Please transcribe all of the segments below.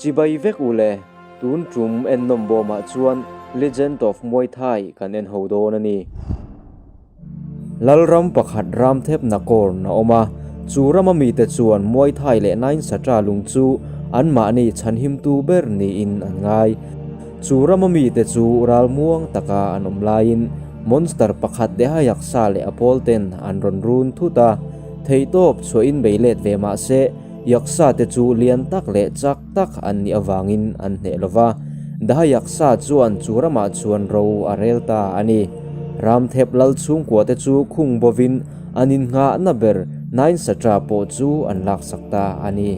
Chibai vek u le, tun tum ennawm bawmah chuan Legend of Muay Thai kan en ho dawn a ni. Lalram pakhat ram thep Nakorn a awm a, chu rama mite chuan Muay Thai leh Nine Satra lung chu anmahni chhanhimtu ber niin an ngai. Chu rama mite chu ral muang taka an awm laiin monster pakhat Dehayaksa leh a pawl ten an rawn run thut a, theihtawp chhuahin bei let ve mah se Yaksa te chu lian tak leh chak tak an nih avangin an hneh lo va, Dahayaksa chuan chu ramah chuan ro a rel ta a ni. Ramthep lal chhungkua te chu khung bovin an innghahna ber Nainsatra pawh chu an laksak ta a ni.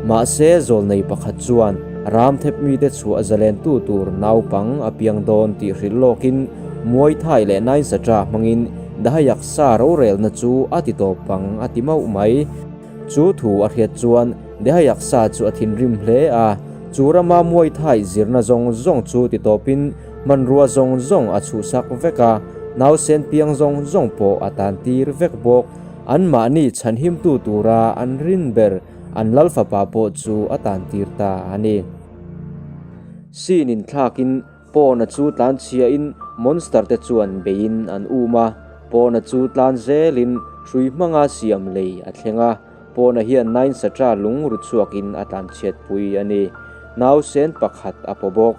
Mahse zawlnei pakhat chuan Ramthep mite chhuah zalentu tur naupang a piang dawn tih hrilh lawkin Muay Thai leh Nainsatra hmangin Dahayaksa rorelna chu a ti tawp ang a ti mauh mai. Chu thu a hriat chuan Dehayaksa chu a thinrim hle a, chu rama Muay Thai zirna zawng zawng chu ti tawpin hmanrua zawng zawng a chhuhsak vek a, nausen piang zawng zawng pawh a tan tir vek bawk. Anmahni chhanhimtu tura an rin ber an lal fapa pawh chu a tan tir ta a ni. Scene inthlakin Pawn-a chu tlan chhiahin monster te chuan beiin an um a, Pawn-a chu tlan zelin hrui hmanga siam lei a thleng a, Pawn-a hian Nine Satra lung ru chhuakin a tlan chhiatpui a ni. Nausen pakhat a paw bawk.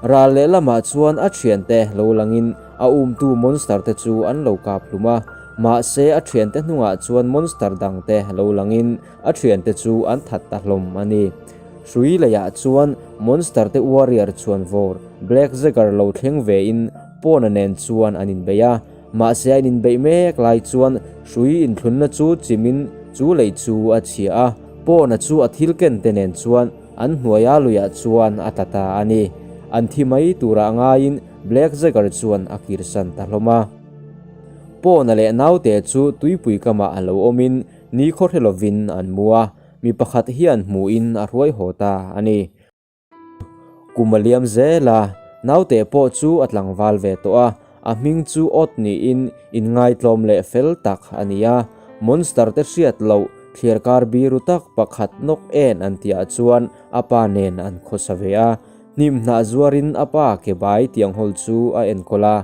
Ral lehlamah chuan a thiante lo langin a umtu monster te chu an lo kap hlum a, mahse a thiante hnungah chuan monster dangte lo langin a thiante chu an that ta hlawm a ni. Hrui leiah chuan Monster te warrior chuan vawr Black Jagger lo thleng ve in Pawn-a nen chuan an inbeih a, mahse a inbeih mek lai chuan hrui inthlunna chu chimin chu lei chu a chhia a, Pawn-a chu a thil ken te nen chuan an hnuaia luiah chuan a tla ta a ni. An thi mai turah ngaiin Black Jagger chuan a kirsan ta hlawm a. Pawn-a leh naute chu tuipui kamah a lo awmin ni khawhre lovin an mu a. Mi pakhat hian hmuhin a hruai haw ta a ni. Kum a liam zel a, naute pawh chu a tlangval ve tawh a, a hming chu Ot niin inngaitlawm leh fel tak a ni a. Monster te hriat loh thliarkar biru tak pakhat nawk en an tihah chuan a pa nen an khawsa ve a. Hnim hnah zuarin a pa ke bai tianghawl chu a enkawl a.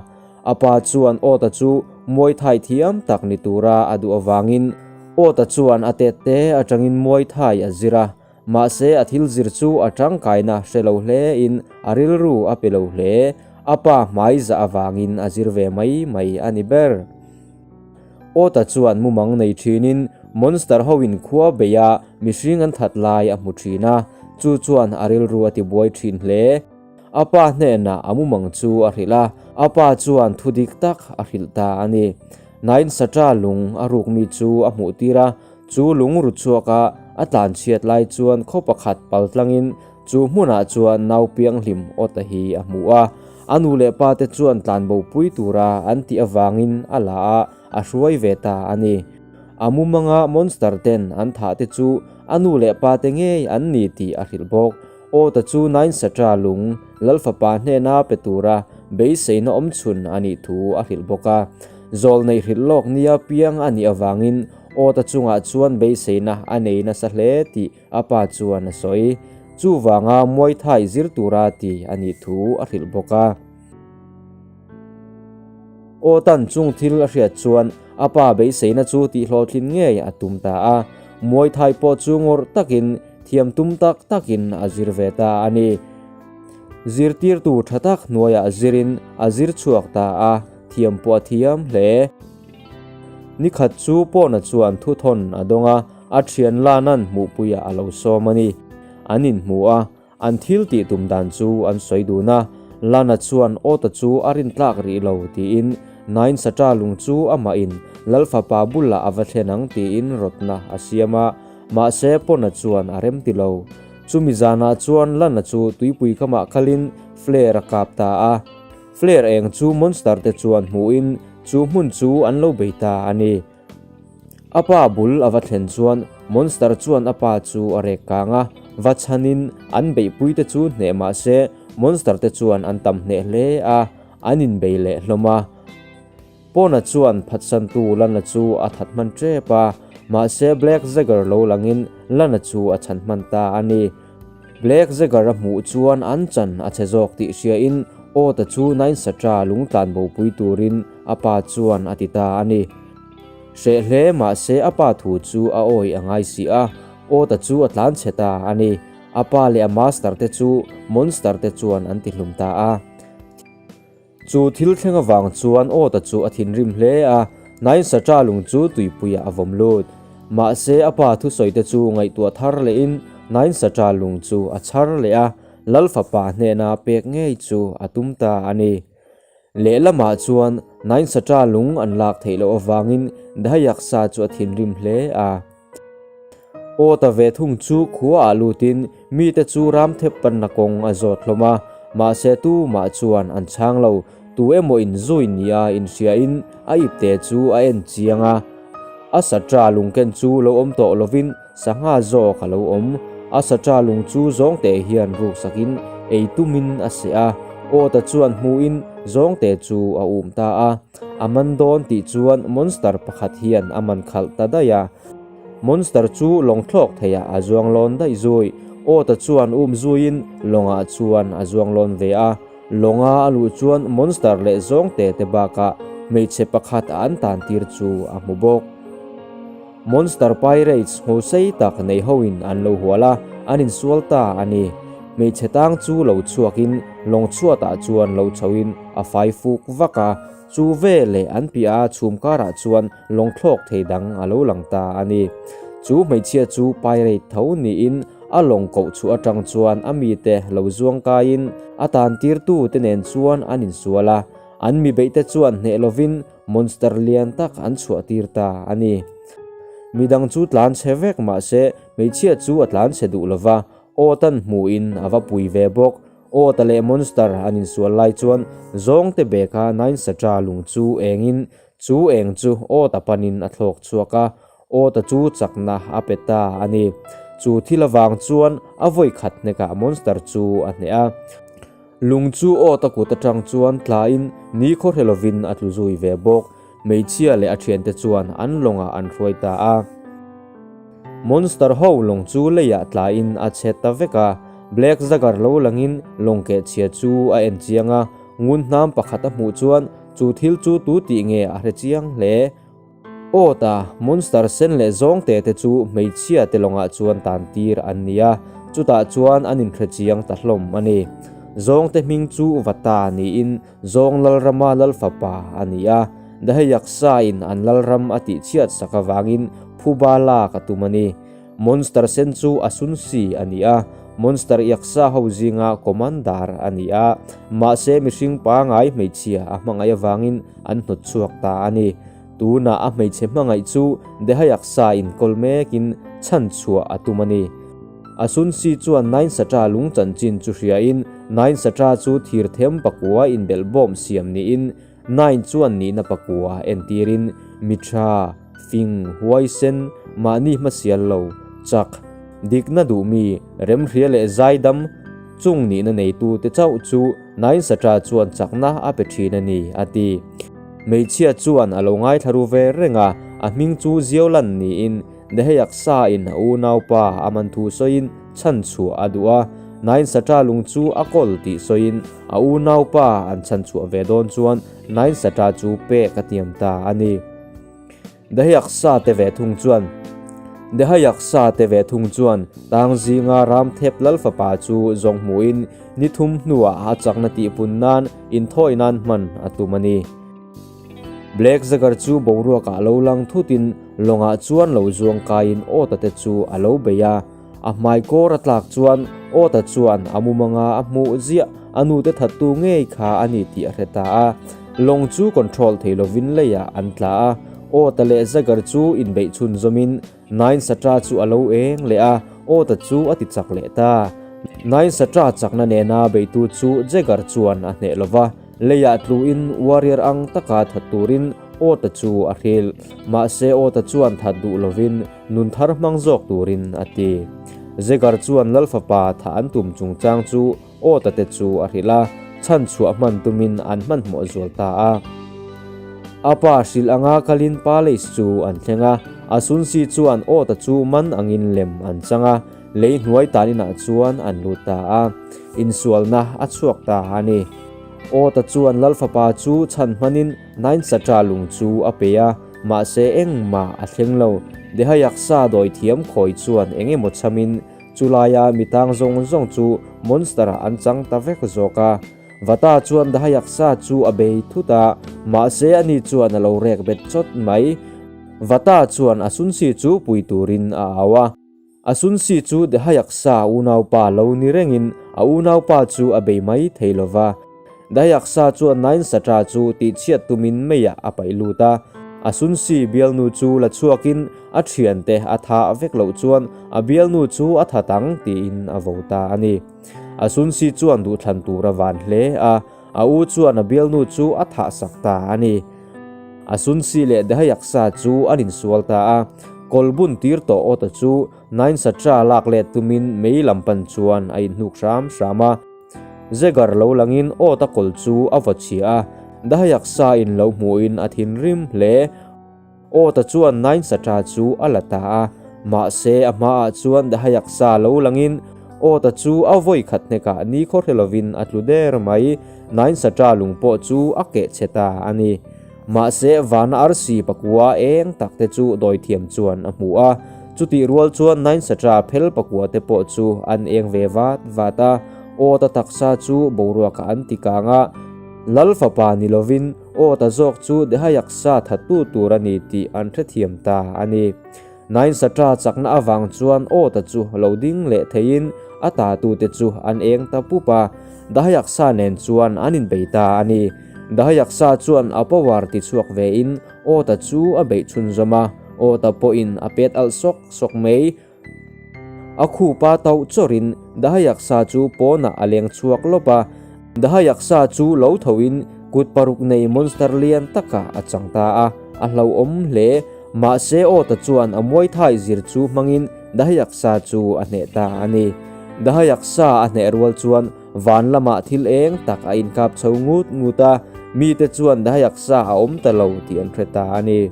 A pa chuan Ota chu Muay Thai thiam tak ni tura a duh avangin Ota chuan a tet te atangin Muay Thai a zir a, mahse a thil zir chu a tangkaina hre lo hlein a rilru a pe lo hle. A pa hmai zah avangin a zir ve mai mai a ni ber. Ota chuan mumang nei thinin monster hoin khua beia mihring an that lai a hmu thin a, chu chuan a rilru a tibuai thin hle. A pa hnenah a mumang chu a hrilh a, a pa chuan thu dik tak a hrilh ta a ni. Nain Satra lung a rukmi chu a hmuh tir a, chu lung ru chhuaka a tlanchhiat lai chuan khaw pakhat pal tlangin chu hmunah chuan nau pianghlim Awta hi a hmu a. A nu leh pa te chuan tlanbopui tura an tih avangin a la a, a hruai ve ta a ni. A mumanga monster ten an thah te chu a nu leh pa te ngei an ni tih a hrilh bawk. Aw ta chu Nine Satra lung Lal fapa hnena pe tura beiseina awm chhun a nih thu a hrilh bawk a. Zawlnei hrilh lawk nia piang a nih avangin aw ta chungah chuan beiseina a nei nasa hle tih a pa chuan a sawi. Chuvanga Muay Thai zir tura ti a nih thu a hrilh bawk a. Aw tan chung thil a hriat chuan a pa beiseina chu tihhlawhtlin ngei a tum ta a. Muay Thai pawh chu ngawrh takin Thiam tum tak takin a zir ve ta a ni. Zirtirtu tha tak hnuaiah zirin a zir chhuak ta a, thiam pawh a thiam hle. Nikhat chu Pawna chuan thuthawn a dawng a, a thian Lana'n hmuhpuiah a lo sawm a ni. An inhmu a, an thil tih tum dan chu an sawi dun a. Lana chuan Awta chu a rintlak rih lo tiin Nain Satra lung chu amahin Lal fapa bulah a va thlen ang tiin rawtna a siam a. Mahse Pawna chuan a rem ti lo. Chumi zanah chuan Lana chu tuipui kamah kalin flare a kap ta a. Flare eng chu monster te chuan hmuhin chu hmun chu an lo bei ta a ni. A pa bul a va thlen chuan monster chuan a pa chu a rek kang a, va chhanin an beihpui te chu hneh mahse monster te chuan an tam hneh hle a, an inbei leh hlawm a. Pawna chuan phatsantu Lana chu a that hman tep a, mahse Black Jagger lo langin Lana chu a chhan hman ta a ni. Black Jagger a hmuh chuan an chan a chhe zawk tih hriain Oat-a chu Nainsatra lung tlanbopui turin a pa chuan a ti ta a ni. Hreh hle mahse a pa thu chu a awih a ngai si a, Oat-a chu a tlan chhe ta a ni. A pa leh a master te chu monster te chuan an ti hlum ta a. Chu thil thleng avang chuan Oat-a chu a thinrim hle a, Nainsatra lung chu tuipuiah a vawm lut. Mahse a pa thusawi te chu ngaihtuah thar lehin Nainsatra lung chu a chhar leh a, Lal fapa hnena pek ngei chu a tum ta a ni. Lehlamah chuan Nainsatra lung an lak theih loh avangin Dahayaksa chu a thinrim hle a. Aw ta ve thung chu khuaah lutin mite chu ramthep panna kawng a zawt hlawm a, mahse tumah chuan an chhang lo. Tu emaw inzui nia inhriain a ipte chu a en chiang a, a satra lungken chu lo awm tawh lovin sangha zawk a lo awm. A satra lung chu zawngte hian ruksakin ei tumin a seh a, aw ta chuan hmuin zawngte chu a um ta a. A man dawn tih chuan monster pakhat hian a man khalh ta daih a. Monster chu lawng thlawk theiah a zuang lawn daih zui. Awta chuan um zuiin lawngah chuan a zuang lawn ve a. Lawnga a luh chuan monster leh zawngte te bakah hmeichhe pakhat a an tan tir chu a hmu bawk. Monster Pirates hmu sei tak nei hoin an lo hual a, an insual ta a ni. Hmeichhe tang chu lo chhuakin lawng chhuatah chuan lo chhoin a fai fuk vak a, chu veleh an piah a chhum karah chuan lawng thlawk thei dang a lo lang ta a ni. Chu hmeichhia chu pirate tho niin a lawng koh chhuah atang chuan a mite lo zuang kaiin a tan tirtu te nen chuan an insual a, an mi beihte chuan hneh lovin Monster lian tak an chhuah tir ta a ni. Midang chu tlan chhe vek mahse hmeichhia chu a tlan chhe duh lova, Awtan hmuhin a va pui ve bawk. Awta leh Monster an insual lai chuan zawngte beka Nainsatra lung chu engin chu eng chu Awta panin a thlawk chhuak a, Awta chu chakna a pe ta a ni. Chu thil avang chuan a vawi khat hnekah Monster chu a hneh a. Lung chu awt a kut atang chuan tlain ni khaw hre lovin a tlu zui ve bawk. Hmeichhia leh a thiante chuan an lawngah an hruai ta a. Monster ho lawng chu leiah tlain a chhe ta vek a. Black Jagger lo langin lawng kehchhia chu a en chiang a, ngun hnam pakhat a hmuh chuan chu thil chu tu tih nge a hre chiang hle. Awt a, monster sen leh zawngte te chu hmeichhia te lawngah chuan tan tir an ni a, chutah chuan an inhre chiang ta hlawm a ni. Zawngte hming chu Vata niin Zawng Lalrama Lalfapa a ni a, Daheyaksa-in an Lalram a tihchhiat sak avangin phuba lak a tum a ni. Monster sen chu a sunsi a ni a, Monster Yaksa ho zinga commander a ni a, mahse mihring pangai hmeichhia a hmangaih avangin an hnawt chhuak ta a ni. Tunah a hmeichhe hmangaih chu Deha Yaksa inkawl mekin chhan chhuah a tum a ni. A sunsi chuan Nainsatra lung chanchin chu hriain Nainsatra chu thirthem pakua inbelhbawm siam niin Nain chuan nihna pakua entirin mi tha, fing, huaisen, mahni hmasial lo, chak, dikna duhmi, remhria leh zaidam chung nihna neitute chauh chu Nainsatra chuan chakna a pe thin a ni, a ti. Hmeichhia chuan a lo ngaithla ru ve reng a, a hming chu Ziolan niin Deheyaksa-in a unaupa a man thu sawiin chhan chhuah a duh a, Nainsatra lung chu a kawl tih sawiin a unaupa an chhan chhuah ve dawn chuan Nainsatra chu pek a tiam ta a ni. Deheyaksa te ve thung chuan Dehayaksa te ve thung chuan tang zinga Ramthep lal fapa chu zawng hmuhin ni thum hnuah a chakna tihpun nan inthawi nan hman a tum a ni. Black Jagger chu boruakah lo lang thutin lawngah chuan lo zuang kaiin Awta te chu a lo bei a. A hmai kawr a tlak chuan Awta chuan a mumanga a hmuh ziah a nute thattu ngei kha a ni tih a hre ta a. Lawng chu control thei lovin leiah an tla a. Awta leh Jagger chu inbeih chhun zawmin Nainsatra chu a lo eng leh a, Awta chu a ti chak leh ta. Nainsatra chakna nena beitu chu Jagger chuan a hneh lova. Leiah tluin warrior ang taka that turin Awta chu a hrilh. Mahse Awta chuan that duh lovin nun thar hmang zawk turin a ti. Zegar chuan Lal fapa thah an tum chungchang chu Awta te chu a hrilh a, chhan chhuah hman tumin an hmanhmawh zual ta a. A pa hrilh anga kalin palace chu an thleng a, Asunsi chuan Awta chu man angin lem an chang a. Lei hnuai tan inah chuan an lut ta a, insualna a chhuak ta a ni. Awta chuan Lal fapa chu chhan hmanin Nainsatra lung chu a pe a, mahse engmah a thleng lo. Dehayaksa dawithiam khawi chuan eng emaw chhamin chulaia mi tang zawng zawng chu monster-ah an chang ta vek zawk a. Vata chuan Dahayaksa chu a bei thut a, mahse ani chuan a lo rek bet chawt mai. Vata chuan a Sunsi chu pui turin a au a. A Sunsi chu Dahayaksa unaupa lo ni rengin a unaupa chu a bei mai thei lo va. Dahayaksa chuan Nainsatra chu tihchhiat tumin meiah a paih lut a. A Sunsi bialnu chu la chhuakin a thiante a tha vek loh chuan a bialnu chu a that ang tiin a vo ta a ni. A Sunsi chuan duhthlan tur a van hle a, a u chuan a bialnu chu a thah sak ta a ni. A Sunsi leh Dehayaksa chu an insual ta a, kawlbun tir tawh awta chu Nainsatra lak let tumin mei lam pan chuan a inhnuk hram hram a. Zegar lo langin awta kawl chu a vaw chhia a, Dehayaksa in lo hmuhin a thinrim hle. Awta chuan Nainsatra chu a la ta a, mahse a hmaah chuan Dahayaksa lo langin Awta chu a vawi khat hnekah ni khaw hre lovin a tlu der mai. Nainsatra lung pawh chu a keh chhe ta a ni. Mahse vana arsi pakua eng tak te chu dawithiam chuan a hmu a, chutih rual chuan Nainsatra phel pakua te pawh chu an eng ve vat vat a, Awta taksa chu boruakah an ti kang a, Lal fapa ni lovin Aw ta zawk chu Dehayaksa thattu tur a ni tih an hrethiam ta a ni. Nainsatra chakna avang chuan aw ta chu lo ding leh theiin a tatute chu an eng ta pup a, Dehayaksa nen chuan an inbei ta a ni. Dehayaksa chuan a power tichhuak vein aw ta chu a beih chhunzawm a, aw ta pawhin a pet alh sawk sawk mai. A khupa tauh chawrin Dahayaksa chu pawnah a leng chhuak lawp a, Dahayaksa chu lo thoin kut paruk nei monster lian takah a chang ta a, a hlauhawm hle. Mahse Awta chuan a Muay Thai zir chu hmangin Dahayaksa chu a hneh ta a ni. Dahayaksa a hneh rual chuan van lamah thil eng tak a inkap chho ngut ngut a, mite chuan Dahayaksa a awm ta lo tih an hre ta a ni.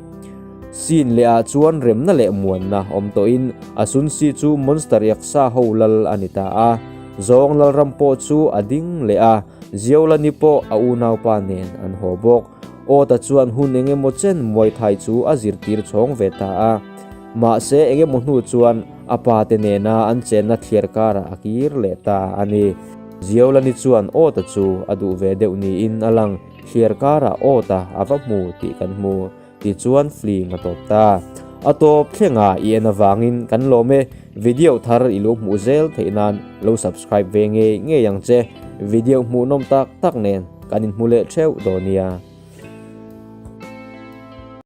Scene leh ah chuan remna leh muanna awm tawhin a Sunsi chu Monster Yaksa ho lal a ni ta a. Zawng Lalram pawh chu a ding leh a, Ziaulani pawh a unaupa nen an haw bawk. Awta chuan hun eng emaw chen Muay Thai chu a zirtir chhawng ve ta a. Mahse eng emaw hnu chuan a pa te nena an chenna thliar karah a kir leh ta a ni. Ziaulani chuan Awta chu a duh ve deuh niin a lang, thliar karah Awta a va hmu tih kan hmu. Tichuan flim a tawp ta. A tawp thlengah i en avangin kan lawm e. Video thar i lo hmuh zel theih nan lo subscribe ve ngei ngei ang che. Video hmuhnawm tak tak nen kan inhmu leh theuh dawn nia.